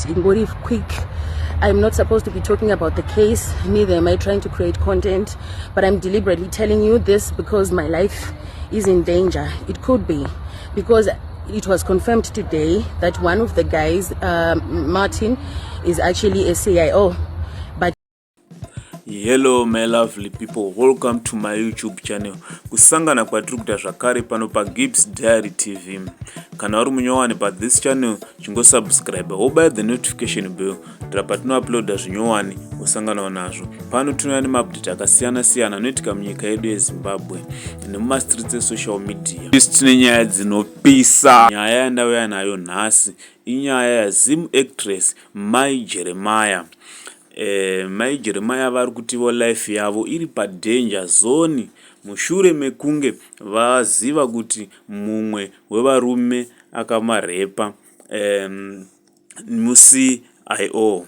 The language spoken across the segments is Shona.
update ingori quick. I'm not supposed to be talking about the case, neither am I trying to create content, but I'm deliberately telling you this because my life is in danger. It could be because it was confirmed today that one of the guys, Martin, is actually a CIO, but Hello my lovely people, welcome to my YouTube channel. Kusangana kwatiri kuita zvakare pano paGibbs Diary TV. Kana uri munyowani pathis channel, chingosubscribe, wobaya the notification bell tira patinouploada zvinyowani usanganawo nazvo. Pano tinouya nemaupdate akasiyana-siyana anoitika munyika yedu yeZimbabwe nemumastreets esocial media. Isi tine nyaya dzinopisa. Nyaya yandauya nayo nhasi inyaya yaZim actress Mai Jeremiah. Mai Jeremiah vari kutivo life yavo iri padanger zone mushure mekunge vaziva kuti mumwe wevarume akamarepa muCIO.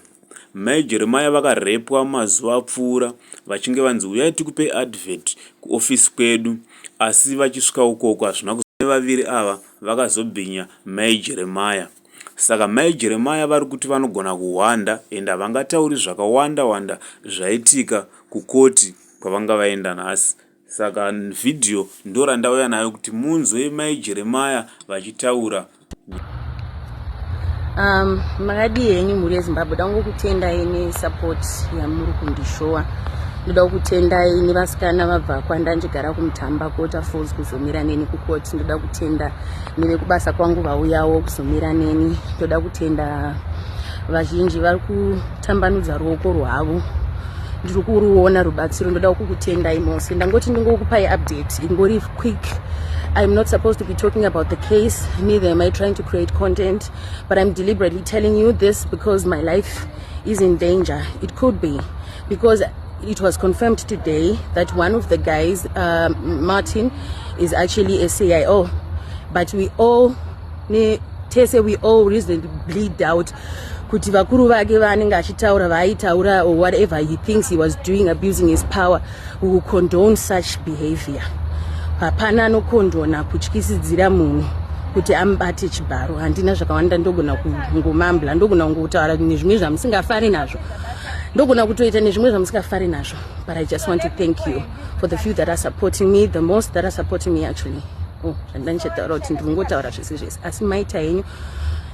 Mai Jeremiah vakarepwa mazuva apfuura vachinge vanzi uyai tikupe advert kuofisi kwedu, asi vachisvika ukoko hazvina. Vaviri ava vakazobhinya Mai Jeremiah. Saka Mai Jeremiah vari kuti vanogona kuhwanda ende havangatauri zvakawanda wanda zvaitika kukoti kwavanga vaenda nhasi. Saka vhidhiyo ndo randauya nayo kuti munzwe Mai Jeremiah vachitaura. Makadii henyu mhuri yeZimbabwe? Da kungokutendai nesupport yamuri kundishowa. Ndoda kukutendai nevasikana vabva kwandanjigara kuMutamba, kuWaterfalls, kuzomira neni kukoti. Ndoda kutenda nevekubasa kwangu vauyawo kuzomira neni. Ndoda kutenda vazhinji vari kutambanudza ruoko rwavo, ndiri kuruona rubatsiro. Ndoda kukutendai mose. Ndangoti ndingokupai update ingori quick. I'm not supposed to be talking about the case, neither am I trying to create content, but I'm deliberately telling you this because my life is in danger. It could be because it was confirmed today that one of the guys, Martin, is actually a CIO, but we all tese we all reasonably doubt kuti vakuru vake vaanenge achitaura, vaaitaura, or whatever he thinks he was doing, abusing his power, will condone such behavior. Hapana anokondona kutyisidzira munhu kuti amubate chibharo. Handina zvakawanda, ndogona kungomambla, ndogona kungotaura nezvimwe zvamusingafari nazvo, ndogona kutoita nezvimwe zvamusingafari nazvo, but I just want to thank you for the few that are supporting me, the most that are supporting me actually. Oh, zvandida ndichataura kuti ndiri kungotaura zvese zvese, asi maita henyu.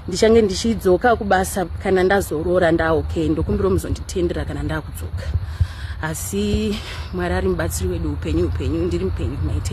Ndichange ndichidzoka kubasa kana ndazorora, ndaokay. Ndokumbira muzonditendera kana ndakudzoka, asi Mwari ari mubatsiri wedu. Upenyu upenyu, ndiri mupenyu. Maite.